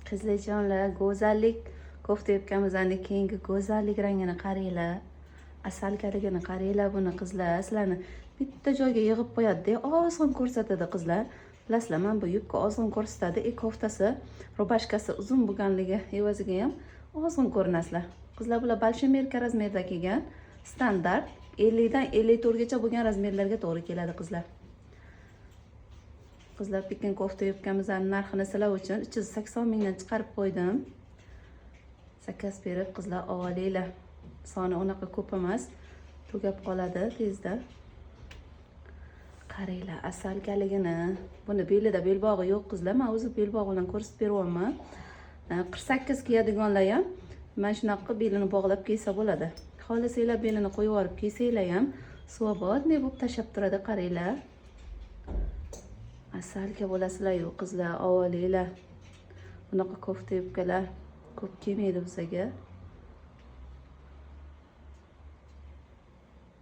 Qizlarjonlar, go'zallik kofta yubkamizni keyingi go'zallik rangini qaranglar. Asalkaligini qaranglar buni, qizlar. Sizlarni bitta joyga yig'ib qo'yadi, ozg'in ko'rsatadi, qizlar. Bilasizlar, mana bu yubka ozg'in ko'rsatadi. И koftasi, рубашка si uzun bo'lganligi evaziga ham ozg'in ko'rinasizlar. Qizlar, bular большой мерка razmerda kelgan. Standart 50 dan 54 gacha bo'lgan razmerlarga to'g'ri keladi, qizlar. Qizlar, pekin kofta yubkamizni narxini sizlar uchun 380 mingdan chiqarib qo'ydim. Заказ berib, qizlar, olinglar. Soni unaqa ko'p emas, tugab qoladi tezda. Qaranglar asalkaligini. Buni belida belbog'i yo'q, qizlar. Men o'zi belbog' bilan ko'rsatib beryapman. 48 kiyadiganlar ham mana shunaqa qilib belini bog'lab kiysa bo'ladi. Xohlasanglar, belini qo'yib yuborib kiysanglar ham свободный bo'lib tashlab turadi, qaranglar. Asalka bo'lasizlar-yu, qizlar, olinglar. Bunaqa kofta yubkalar ko'p kelmaydi bizaga.